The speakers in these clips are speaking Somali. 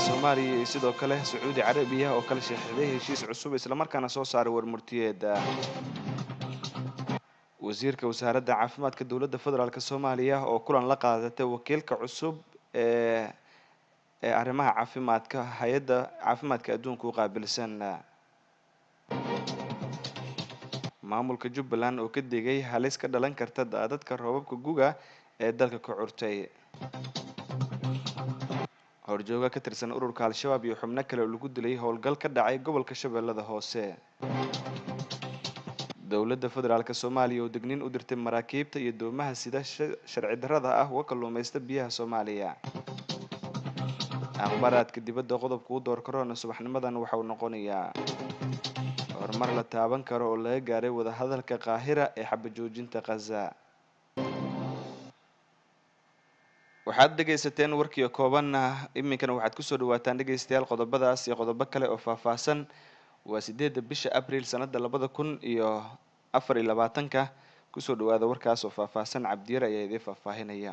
Soomaaliya iyo sidoo kale Sacuudi Carabiya oo kala sheexday heshiis cusub islamarkaana soo saaray warmurtiyeed. Wasiirka wasaaradda caafimaadka dowladda federaalk Soomaaliya oo kulan la qaadatay wakiilka cusub ee arrimaha caafimaadka hay-adda caafimaadka adduunka u qaabilsan. Maamulka Jubbaland oo ka digay halis ka dhalan karta daadadka roobabka guga ee dalka ka curtay. Horjooga ka tirsan ururka Al-Shabaab iyo xubno kale oo lagu dilay howlgal ka dhacay gobolka Shabeellada Hoose. Dowladda federaalk Soomaaliya oo digniin u dirtay maraakiibta iyo doomaha sida sharci darrada ah uga kalluumaysta biyaha Soomaaliya. Akhbaaraadka dibadda qodobka u door korona subaxnimadan waxa uu noqonayaa horumar la taaban karo oo laga gaaray wadahadalka Qaahira ee xabajoojinta Khaza. Waxaad dhegaysateen warkiio koobanna, iminkana waxaad kusoo dhawaataan dhegaystayaal qodobadaas iyo qodobo kale oo faahfaahsan. Waa 8-da bisha Abriil sanada 2024-ka. Kusoo dhawaada warkaas oo faahfaahsan. Cabdiyar ayaa idiin faahfaahinaya.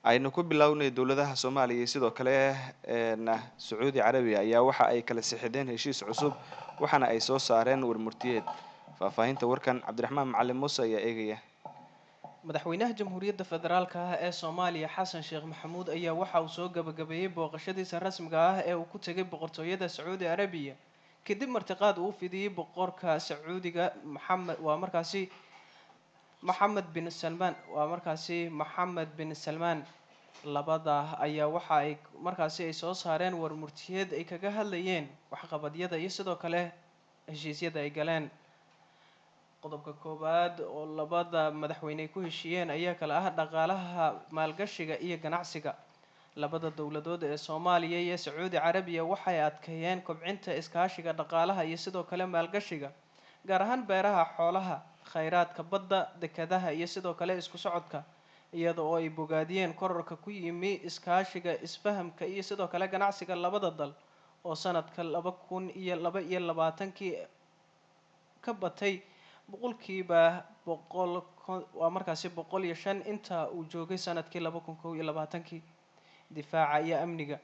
Aynu ku bilownay dowladaha Soomaaliya iyo sidoo kale Sacuudi Carabiya ayaa waxa ay kala sixideen heshiis cusub, waxaana ay soo saareen warmurtiyeed. Faahfaahinta warkan Cabdiraxmaan Macalin Muuse ayaa eegaya. Madaxweynaha Jamhuuriyadda Federaalka ah ee Soomaaliya Xasan Sheekh Maxamuud ayaa waxa uu soo gabagabeeyey booqashadiisa rasmiga ah ee uu ku tegay boqortooyada Sacuudi Arabiya, kadib martiqaad uu u fidiyey boqorka Sacuudiga Maxamed, waa markaasi Maxamed bin Salmaan, waa markaasi Maxamed bin Salmaan. Labada ayaa waxa ay markaasi ay soo saareen warmurtiyeed ay kaga hadlayeen waxqabadyada iyo sidoo kale heshiisyada ay galeen. Qodobka koowaad oo labada madaxweyne ay ku heshiiyeen ayaa kale ah dhaqaalaha, maalgashiga iyo ganacsiga. Labada dowladood ee Soomaaliya iyo Sacuudi Carabiya waxay adkeeyeen kobcinta iskaashiga dhaqaalaha iyo sidoo kale maalgashiga, gaar ahaan beeraha, xoolaha, kheyraadka badda, dekadaha iyo sidoo kale isku socodka, iyada oo ay bogaadiyeen kororka ku yimi iskaashiga, isfahamka iyo sidoo kale ganacsiga labada dal oo sanadka 2022-kii ka batay 100%, waa markaasi 105 inta uu joogay sanadkii 2021-kii. Difaaca iyo amniga,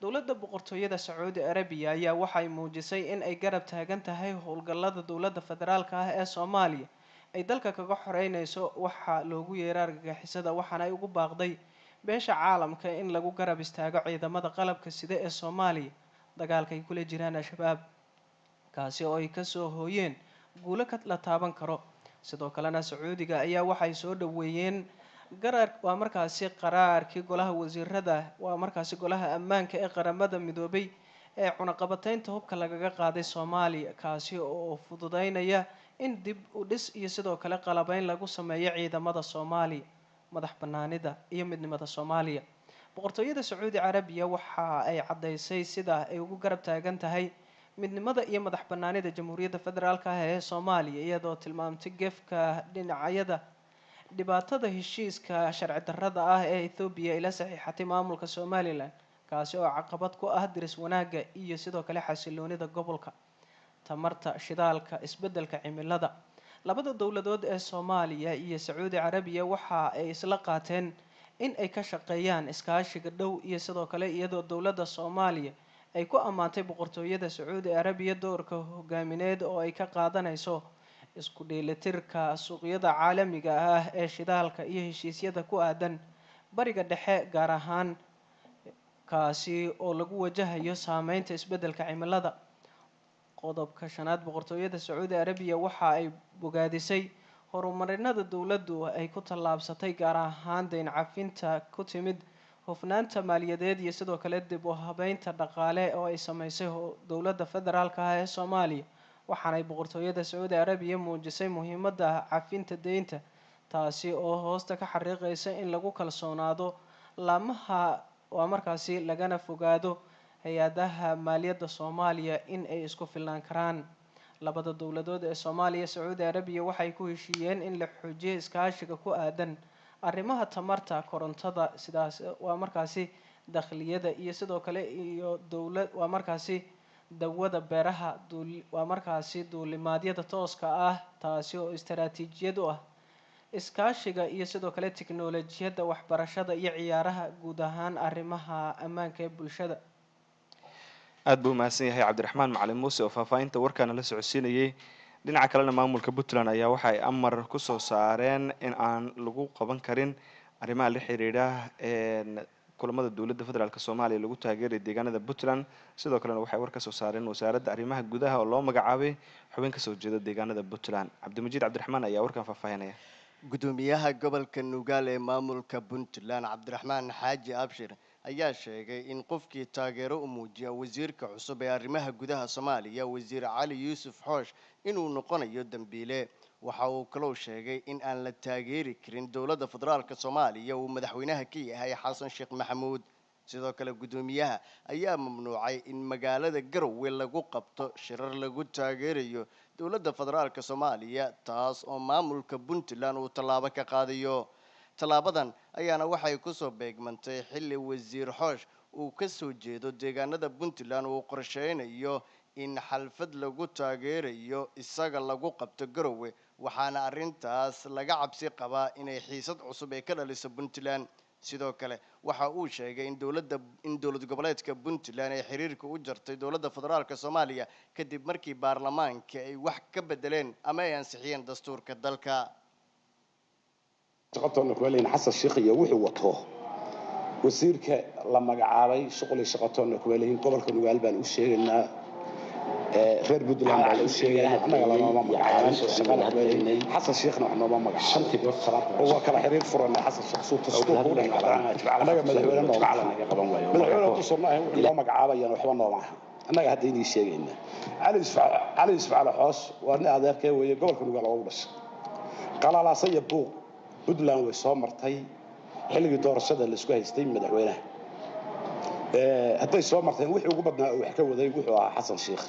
dowladda boqortooyada Sacuudi Arabiya ayaa waxay muujisay in ay garab taagan tahay howlgallada dowladda federaalka ah ee Soomaaliya ay dalka kaga xoreyneyso waxa loogu yeera argagixisada, waxaana ay ugu baaqday beesha caalamka in lagu garab istaago ciidamada qalabka sida ee Soomaaliya dagaalka ay kula jiraan Al-Shabaab, kaasi oo ay kasoo hooyeen guulo ka la taaban karo. Sidoo kalena Sacuudiga ayaa waxay soo dhaweeyeen garar, waa markaasi qaraarkii golaha wasiirada, waa markaasi golaha ammaanka ee Qaramada Midoobay ee cunaqabateynta hubka lagaga qaaday Soomaaliya, kaasi oo fududeynaya in dib u dhis iyo sidoo kale qalabeyn lagu sameeyo ciidamada Soomaaliya. Madax banaanida iyo midnimada Soomaaliya, boqortooyada Sacuudi Carabiya waxa ay caddaysay sida ay ugu garab taagan tahay midnimada iyo madax banaanida Jamhuuriyadda Federaalka ah ee Soomaaliya, iyadoo tilmaamtay gefka dhinacyada dhibaatada heshiiska sharci darrada ah ee Ethoobiya ay la saxiixatay maamulka Somalilan, kaasi oo caqabad ku ah diris wanaagga iyo sidoo kale xasiloonida gobolka. Tamarta, shidaalka, isbeddelka cimilada, labada dowladood ee Soomaaliya iyo Sacuudi Carabiya waxa ay isla qaateen in ay ka shaqeeyaan iskaashiga dhow iyo sidoo kale, iyadoo dowladda Soomaaliya ay ku ammaantay boqortooyada Sacuudi Arabiya doorka hogaamineed oo ay ka qaadanayso isku dheelitirka suuqyada caalamiga ah ee shidaalka iyo heshiisyada ku aadan Bariga Dhexe, gaar ahaan kaasi oo lagu wajahayo saameynta isbeddelka cimilada. Qodobka shanaad, boqortooyada Sacuudi Arabiya waxa ay bogaadisay horumarinada dowladdu ay ku tallaabsatay, gaar ahaan deyn cafinta ku timid hufnaanta maaliyadeed iyo sidoo kale dib u habeynta dhaqaale oo ay sameysay dowladda federaalka ah ee Soomaaliya, waxaanay boqortooyada Sacuudi Arabiya muujisay muhiimadda cafinta deynta, taasi oo hoosta ka xariiqeysa in lagu kalsoonaado laamaha, waa markaasi lagana fogaado hay-adaha maaliyadda Soomaaliya in ay isku filnaan karaan. Labada dowladood ee Soomaaliya Sacuudi Arabiya waxay ku heshiiyeen in la xoojiyo iskaashiga ku aadan arrimaha tamarta korontada, sidaas waa markaasi dakhliyada iyo sidoo kale iyo dowlad, waa markaasi dawada beeraha, waa markaasi duulimaadyada tooska ah, taasi oo istaraatiijiyad u ah Iskaashiga iyo sidoo kale tiknolojiyadda, waxbarashada iyo ciyaaraha, guud ahaan arrimaha ammaanka ee bulshada. Aad buu umahadsan yahay Cabdiraxmaan Macalin Muuse oo faahfaahinta warkaana la socodsiinayay. Dhinaca kalena, maamulka Puntland ayaa waxa ay amar kusoo saareen in aan lagu qaban karin arrimaha la xiriira kulamada dowladda federaalk Soomaaliya lagu taageeray deegaanada Puntland. Sidoo kalena waxay war kasoo saareen wasaaradda arrimaha gudaha oo loo magacaabay xubin kasoo jeeda deegaanada Puntland. Cabdimajiid Cabdiraxmaan ayaa warkan faahfaahinaya. Gudoomiyaha gobolka Nugaal ee maamulka Puntland, Cabdiraxmaan Xaaji Abshir, ayaa sheegay in qofkii taageero u muujiya wasiirka cusub ee arrimaha gudaha Soomaaliya, Wasiir Cali Yuusuf Xoosh, inuu noqonayo dembiile. Waxa uu kaloo sheegay in aan la taageeri karin dowladda federaalka Soomaaliya uu madaxweynaha ka yahay Xasan Sheekh Maxamuud. Sidoo kale, guddoomiyaha ayaa mamnuucay in magaalada Garowe lagu qabto shirar lagu taageerayo dowladda federaalka Soomaaliya, taas oo maamulka Puntland uu tallaabo ka qaadayo. Tallaabadan ayaana waxay kusoo beegmantay xilli Wasiir Xoosh uu ka soo jeedo deegaanada Puntland uu qorsheynayo in xalfad lagu taageerayo isaga lagu qabto Garowe, waxaana arrintaas laga cabsi qabaa inay xiisad cusub ay ka dhaliso Puntland. Sidoo kale, waxa uu sheegay in dowladda in dowlad goboleedka Puntland ay xiriirka u jartay dowladda federaalka Soomaaliya kadib markii baarlamaanka ay wax ka bedeleen ama ay ansixiyeen dastuurka dalka. Shaqatoona kuma leeyihin Xasan Sheekh iyo wuxuu wato wasiirka la magacaabay, shuquli shaqatoona kuma leeyihin. Gobolka Nugaal baan u sheegaynaa, reer Puntland baan u sheegaynaa, annaga lanooma magacaabin, shaqana kuma leeyihin. Xasan Sheekhna wax nooma magacaabin oo waa kala xiriir furanay. Xasan Sheekh suu dastuurka u dhex galay, annaga madaxweyne nooma, madaxweyne tuusan ma ahayn, wuxuu noo magacaabayana waxba nooma aha. Annaga hadda inii sheegaynaa, Cali Yusuf, Cali Yusuf Cali Xoos waa nin adeerkee weeye, gobolka Nugaal oo u dhashay. Qalalaasa iyo buuq Puntland way soo martay xilligii doorashada laisku haystay madaxweynaha. Hadday soo marteen, wixii ugu badnaa oo wax ka waday wuxuu ahaa Xasan Sheekh.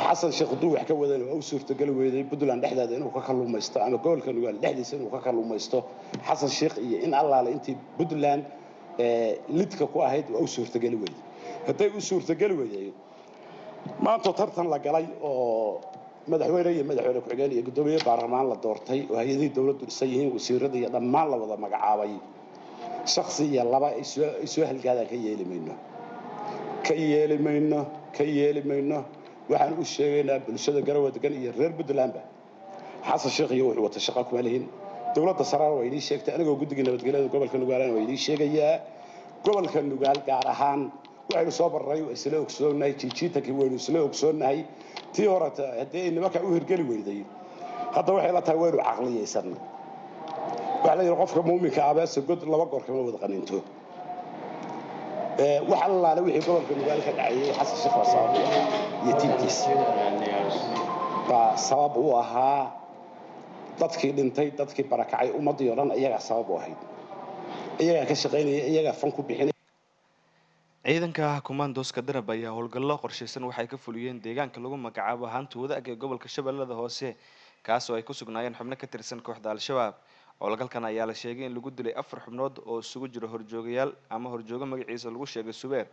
Xasan Sheekh hadduu wax ka wadana, waa u suurtogeli weyday Puntland dhexdeeda inuu ka kalluumaysto ama gobolka Nugaal dhexdiisa inuu ka kalluumaysto. Xasan Sheekh iyo in allaale intii Puntland lidka ku ahayd waa u suurtogeli weyday. Hadday u suurtogeli weyday, maanta tartan la galay oo madaxweyne iyo madaxweyne ku-xigeen iyo guddoomiye baarlamaan la doortay oo hay-adihii dowladdu dhisan yihiin, wasiirada iyo dhammaan la wada magacaabay, shaksi iyo laba ay soo halgaadaan ka yeeli mayno, ka yeeli mayno, ka yeeli mayno. Waxaan u sheegaynaa bulshada Garowe degan iyo reer Puntlandba, Xasan Sheekh iyo wuxuu wata shaqa kuma lihin. Dowladda sarana waa inii sheegtay, anigoo guddiga nabadgelyada gobolka Nugaalana waa inii sheegayaa. Gobolka Nugaal gaar ahaan waxaynu soo barray waa isla ogsoonnahay, jiijiitankii waynu isla ogsoonnahay. Tii horeta haddii ay nimanka u hirgeli weyday, hadda waxay la tahay waynu caqliyaysan. Waxaa la yidhi qofka muuminka abeese god laba goor kama wada qaninto. Wax allaale wixii gobolka Nugaal ka dhacayay Xasan Sheekh baa sabab u ahaa iyo tiimkiis baa sabab u ahaa. Dadkii dhintay, dadkii barakacay, ummaddii oo dhan iyagaa sabab u ahayd, iyagaa ka shaqaynaya, iyagaa fan ku bixinay. Ciidanka kumaandooska Darab ayaa howlgallo qorshaysan waxay ka fuliyeen deegaanka lagu magacaabo Haanta Wadaag ee gobolka Shabeellada Hoose, kaas oo ay ku sugnaayeen xubno ka tirsan kooxda Al-Shabaab. Howlgalkan ayaa la sheegay in lagu dilay 4 xubnood oo isugu jiro horjoogayaal ama horjoogo magaciisa lagu sheegay Subeer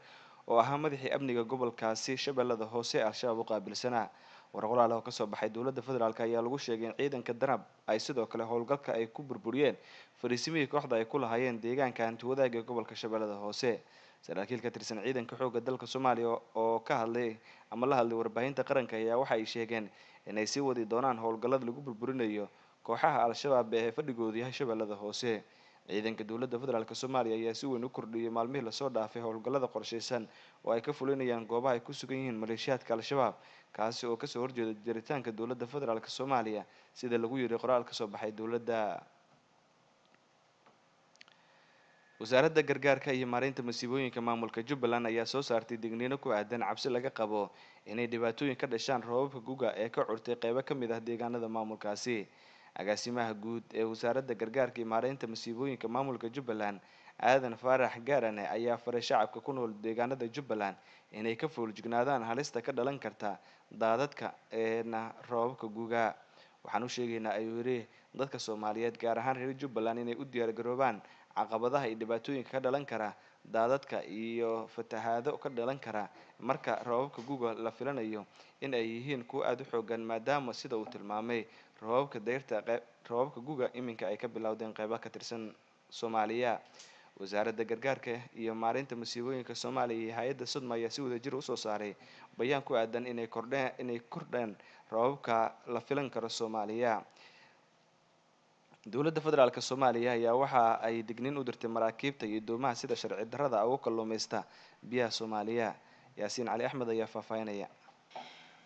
oo ahaa madaxii amniga gobolkaasi Shabeellada Hoose ee Al-Shabaab u qaabilsanaa. War qoraal oo kasoo baxay dowladda federaalk ayaa lagu sheegay in ciidanka Danab ay sidoo kale howlgalka ay ku burburiyeen fariisimihii kooxda ay ku lahaayeen deegaanka Hanti Wadaag ee gobolka Shabeellada Hoose. Saraakiil ka tirsan ciidanka xoogga dalka Soomaaliya oo ka hadlay ama la hadlay warbaahinta qaranka ayaa waxa ay sheegeen inay sii wadi doonaan howlgallada lagu burburinayo kooxaha Al-Shabaab ee fadhigoodu yahay Shabeellada Hoose. Ciidanka dowladda federaalk Soomaaliya ayaa si weyn u kordhiyey maalmihii lasoo dhaafay howlgallada qorshaysan oo ay ka fulinayaan goobaha ay ku sugan yihiin maleeshiyaadka Al-Shabaab, kaasi oo kasoo horjeeda jiritaanka dowladda federaalk Soomaaliya, sida lagu yiri qoraal kasoo baxay dowladda. Wasaaradda gargaarka iyo maareynta masiibooyinka maamulka Jubbaland ayaa soo saartay digniino ku aadan cabsi laga qabo inay dhibaatooyin ka dhashaan roobabka guga ee ka curtay qeybo ka mid ah deegaanada maamulkaasi. Agaasimaha guud ee wasaaradda gargaarka iyo maareynta masiibooyinka maamulka Jubbaland, Aadan Faarax Gaarane, ayaa faray shacabka ku nool deegaanada Jubbaland inay ka foolajignaadaan halista ka dhalan karta daadadka eena roobabka guga. Waxaan u sheegaynaa, ayuu yidhi, dadka Soomaaliyeed, gaar ahaan reer Jubbaland, inay u diyaargaroobaan caqabadaha iyo dhibaatooyinka ka dhalan kara daadadka iyo fatahaado ka dhalan kara marka roobabka guga la filanayo in ay yihiin kuwo aada u xoogan, maadaama sida uu tilmaamay Roobabka deyrta, roobabka guga iminka ay ka bilowdeen qeybo ka tirsan Soomaaliya. Wasaaradda Gargaarka iyo Maareynta Masiibooyinka Soomaaliya iyo hay-adda Sodma ayaa si wadajir usoo saaray bayaan ku aadan inay kordheen, inay kordheen roobabka la filan karo Soomaaliya. Dowladda federaalk Soomaaliya ayaa waxa ay digniin u dirtay maraakiibta iyo doomaha sida sharci darrada ugu kalluumeysta biyaha Soomaaliya. Yaasiin Cali Axmed ayaa faahfaahinaya.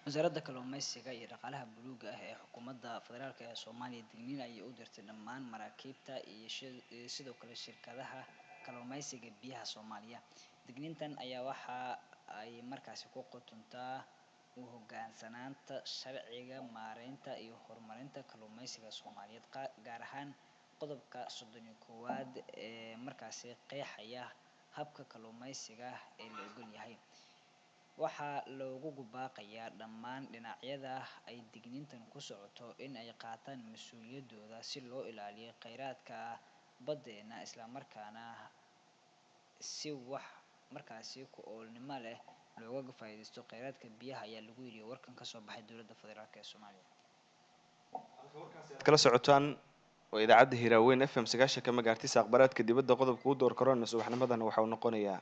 Wasaaradda Kalluumeysiga iyo Dhaqaalaha Buluuga ah ee xukuumadda federaalk ee Soomaaliya digniin ayay u dirtay dhammaan maraakiibta iyo sidoo kale shirkadaha kalluumeysiga biyaha Soomaaliya. Digniintan ayaa waxa ay markaasi ku qotontaa u hoggaansanaanta sharciga maareynta iyo horumarinta kalluumeysiga Soomaaliyeed, gaar ahaan qodobka 31aad ee markaasi qeexaya habka kalluumeysiga ee la ogol yahay. Waxaa loogu baaqayaa dhammaan dhinacyada ay digniintan ku socoto in ay qaataan mas-uuliyaddooda si loo ilaaliyo kheyraadka baddeena, islamarkaana si wax markaasi ku oolnimo leh looga faa'iidaysto kheyraadka biyaha, ayaa lagu yidhi warkan kasoo baxay dowladda federaalk ee Soomaaliya. Kala socotaan oo idaacadda Hiraaweyn FM 90 megahertz. Akhbaaraadka dibadda, qodobka u door korona subaxnimadan waxa uu noqonayaa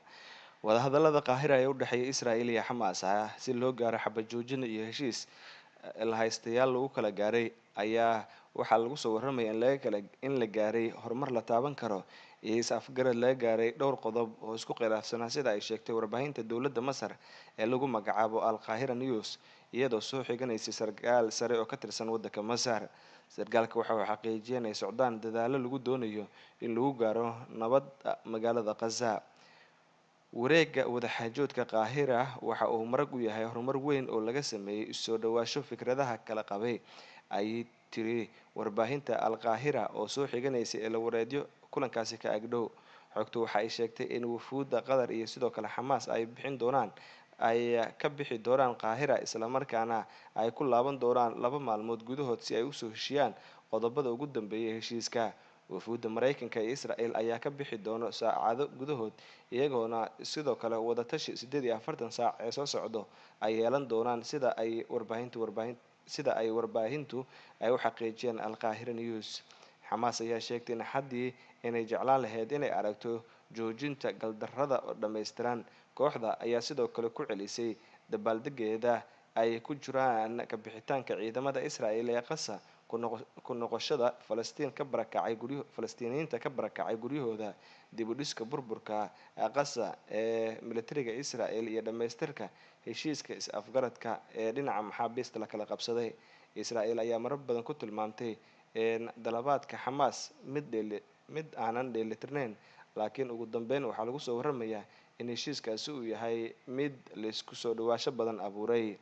wadahadalada Qaahira ee u dhexeeya Israel iyo Xamaas ah si loo gaaro xabad joojin iyo heshiis la haystayaal lagu kala gaaray ayaa waxaa lagu soo warramaya in laga kala in la gaaray horumar la taaban karo iyo is afgarad laga gaaray dhowr qodob oo isku khilaafsanaa, sida ay sheegtay warbaahinta dowladda Masar ee lagu magacaabo Al Qaahira News, iyadoo soo xiganaysay sarkaal sare oo ka tirsan waddanka Masar. Sarkaalka waxa uu xaqiijiyay in ay socdaan dadaallo lagu doonayo in lagu gaaro nabad magaalada Khaza. Wareegga wadaxaajoodka Qaahira waxa uu marag u yahay horumar weyn oo laga sameeyey isoo dhawaasho fikradaha kala qabay, ayay tiri warbaahinta Al Qaahira oo soo xiganaysay eelawareedyo kulankaasi ka agdhow. Xogtu waxa ay sheegtay in wufuudda Qatar iyo sidoo kale Xamaas ay bixin doonaan, ay ka bixi doonaan Qaahira, islamarkaana ay ku laaban doonaan 2 maalmood gudahood si ay usoo heshiiyaan qodobada ugu dambeeyay heshiiska. Wafuudda Mareykanka iyo Israel ayaa ka bixi doono saacado gudahood, iyagoona sidoo kale wadatashi 48 saac ee soo socdo ay yeelan doonaan, sida ay warbaahintu warbaahin sida ay warbaahintu ay u xaqiijiyeen Alqaahira News. Xamaas ayaa sheegtay in Axaddii inay jeclaan lahayd inay aragto joojinta galdarrada oo dhammaystiran. Kooxda ayaa sidoo kale ku celisay dabaaldegeeda ay ku jiraan ka bixitaanka ciidamada Israel ee Qasa, ku noqoshada Falastiin ka barakacay guryo, Falastiiniyiinta ka barakacay guryahooda, dib u dhiska burburka Qasa ee militariga Israel iyo dhammaystirka heshiiska is-afgaradka ee dhinaca maxaabiista la kala qabsaday. Israel ayaa marar badan ku tilmaamtay dalabaadka Xamaas mid dheeli mid aanan dheelitirnayn, laakiin ugu dambeyn waxaa lagu soo waramayaa in heshiiskaasi uu yahay mid laisku soo dhawaasho badan abuuray.